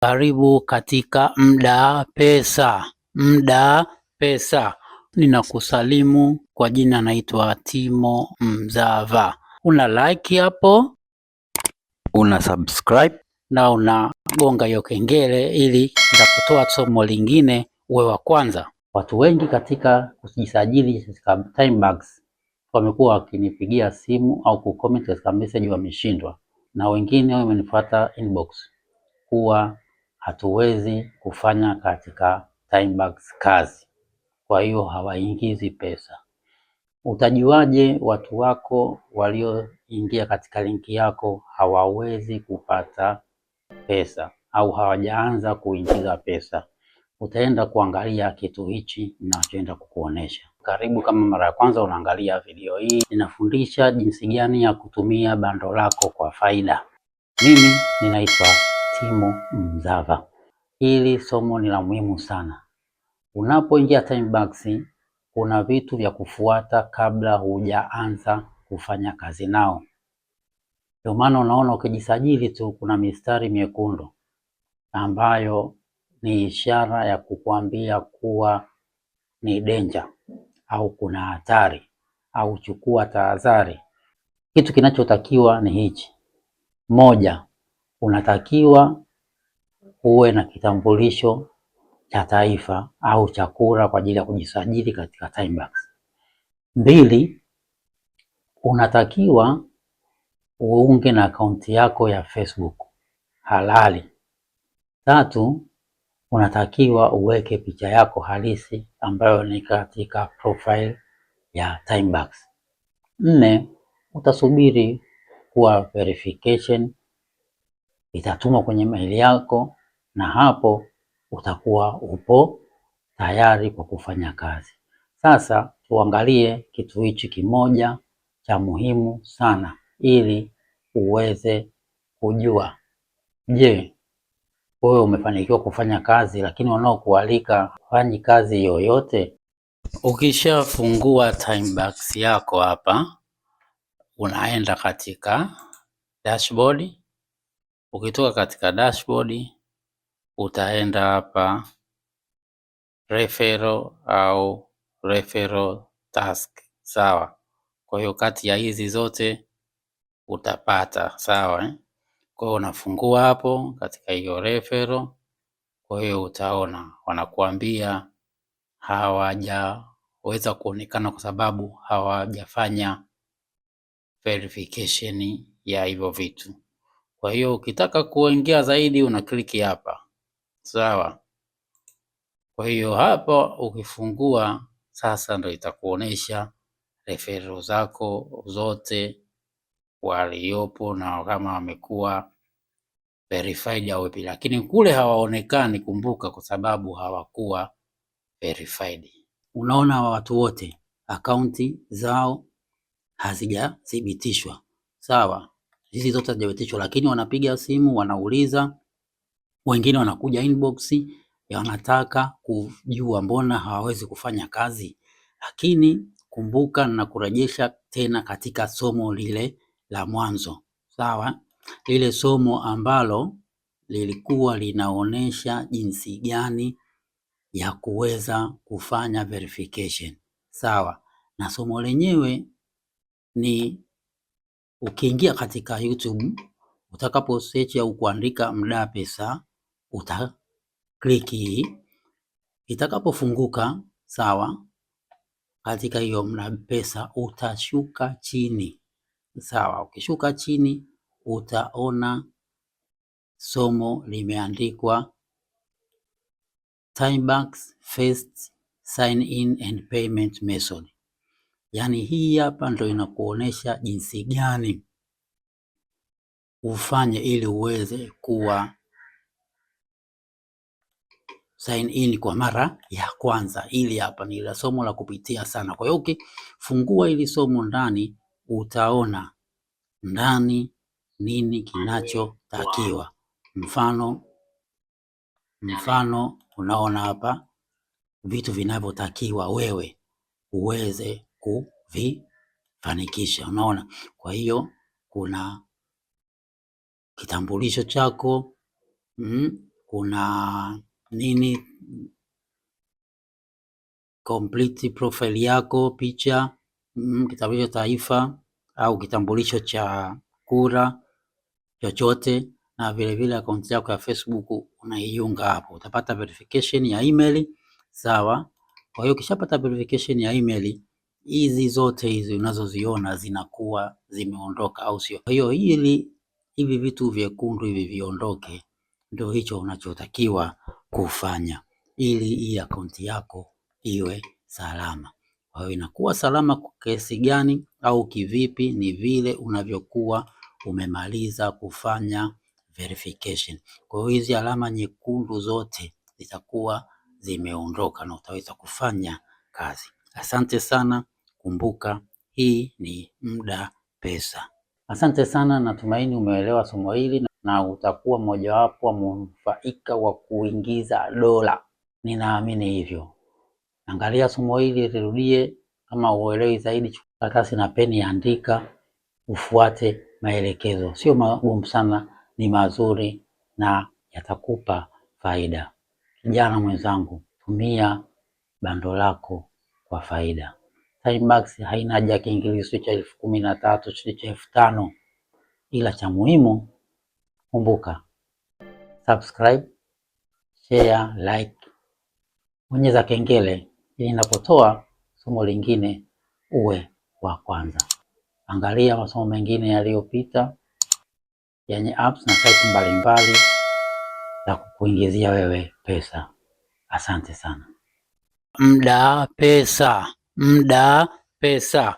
Karibu katika Mda Pesa, Mda Pesa. Ninakusalimu kwa jina naitwa Timo Mzava. Una like hapo, una subscribe na unagonga hiyo kengele ili nitapotoa somo lingine uwe wa kwanza. Watu wengi katika kujisajili katika TimeBucks wamekuwa wakinipigia simu au kucomment katika message wameshindwa, na wengine wamenifuata inbox kuwa hatuwezi kufanya katika TimeBucks kazi, kwa hiyo hawaingizi pesa. Utajuaje watu wako walioingia katika linki yako hawawezi kupata pesa au hawajaanza kuingiza pesa? Utaenda kuangalia kitu hichi ninachoenda kukuonesha. Karibu kama mara ya kwanza unaangalia video hii, ninafundisha jinsi gani ya kutumia bando lako kwa faida. Mimi ninaitwa Timo Mzava. Hili somo ni la muhimu sana. Unapoingia TimeBucks kuna vitu vya kufuata kabla hujaanza kufanya kazi nao. Ndio maana unaona ukijisajili tu kuna mistari miekundu ambayo ni ishara ya kukuambia kuwa ni danger au kuna hatari au chukua tahadhari. Kitu kinachotakiwa ni hichi: moja, unatakiwa uwe na kitambulisho cha taifa au cha kura kwa ajili ya kujisajili katika TimeBucks. Mbili, unatakiwa uunge na akaunti yako ya Facebook halali. Tatu, unatakiwa uweke picha yako halisi ambayo ni katika profile ya TimeBucks. Nne, utasubiri kuwa verification itatumwa kwenye mail yako na hapo utakuwa upo tayari kwa kufanya kazi. Sasa tuangalie kitu hichi kimoja cha muhimu sana ili uweze kujua, je, wewe umefanikiwa kufanya kazi lakini wanaokualika fanyi kazi yoyote? Ukishafungua TimeBucks yako hapa, unaenda katika dashboard. Ukitoka katika dashboard utaenda hapa referral au referral task, sawa. Kwa hiyo kati ya hizi zote utapata, sawa eh? Kwa hiyo unafungua hapo katika hiyo referral. Kwa hiyo utaona wanakuambia hawajaweza kuonekana kwa sababu hawajafanya verification ya hivyo vitu. Kwa hiyo ukitaka kuingia zaidi una kliki hapa, sawa. Kwa hiyo hapo ukifungua sasa ndo itakuonesha referral zako zote waliopo na kama wamekuwa verified au vipi, lakini kule hawaonekani, kumbuka, kwa sababu hawakuwa verified. Unaona watu wote akaunti zao hazijathibitishwa, sawa. Hizi zote hazijathibitishwa, lakini wanapiga simu wanauliza, wengine wanakuja inbox wanataka kujua mbona hawawezi kufanya kazi. Lakini kumbuka na kurejesha tena katika somo lile la mwanzo, sawa, lile somo ambalo lilikuwa linaonesha jinsi gani ya kuweza kufanya verification, sawa. Na somo lenyewe ni ukiingia katika YouTube utakapo search au kuandika Mda Pesa uta click hii, itakapofunguka sawa, katika hiyo Mda Pesa utashuka chini sawa. Ukishuka chini utaona somo limeandikwa TimeBucks First Sign In and Payment Method. Yaani hii hapa ndo inakuonesha jinsi gani ufanye ili uweze kuwa sign in kwa mara ya kwanza. Hili hapa ni la somo la kupitia sana. Kwa hiyo ukifungua hili somo ndani, utaona ndani nini kinachotakiwa. Mfano unaona hapa vitu vinavyotakiwa wewe uweze kuvifanikisha, unaona. Kwa hiyo kuna kitambulisho chako Kuna nini, complete profile yako, picha, kitambulisho taifa au kitambulisho cha kura chochote, na vilevile akaunti yako ya Facebook unaiunga hapo, utapata verification ya email. Sawa. Kwa hiyo ukishapata verification ya email, hizi zote hizi unazoziona zinakuwa zimeondoka, au sio? Kwa hiyo hili hivi vitu vyekundu hivi viondoke, ndio hicho unachotakiwa kufanya ili hii akaunti yako iwe salama. Kwa hiyo inakuwa salama kwa kiasi gani au kivipi? Ni vile unavyokuwa umemaliza kufanya verification. Kwa hiyo hizi alama nyekundu zote zitakuwa zimeondoka na utaweza kufanya kazi. Asante sana. Kumbuka hii ni Muda Pesa. Asante sana, natumaini umeelewa somo hili na utakuwa mmojawapo wa mnufaika wa kuingiza dola. Ninaamini hivyo. Angalia somo hili, lirudie. Kama uelewi zaidi, chukua karatasi na peni, andika, ufuate maelekezo. Sio magumu sana, ni mazuri na yatakupa faida. Kijana mwenzangu, tumia bando lako kwa faida. TimeBucks haina haja ya kiingilio sio cha 13,000 sio cha 5,000, ila cha muhimu kumbuka, subscribe, share, like, bonyeza kengele ili ninapotoa somo lingine uwe wa kwanza. Angalia masomo mengine yaliyopita yenye apps na site mbalimbali za kukuingizia wewe pesa. Asante sana. Muda pesa, muda pesa.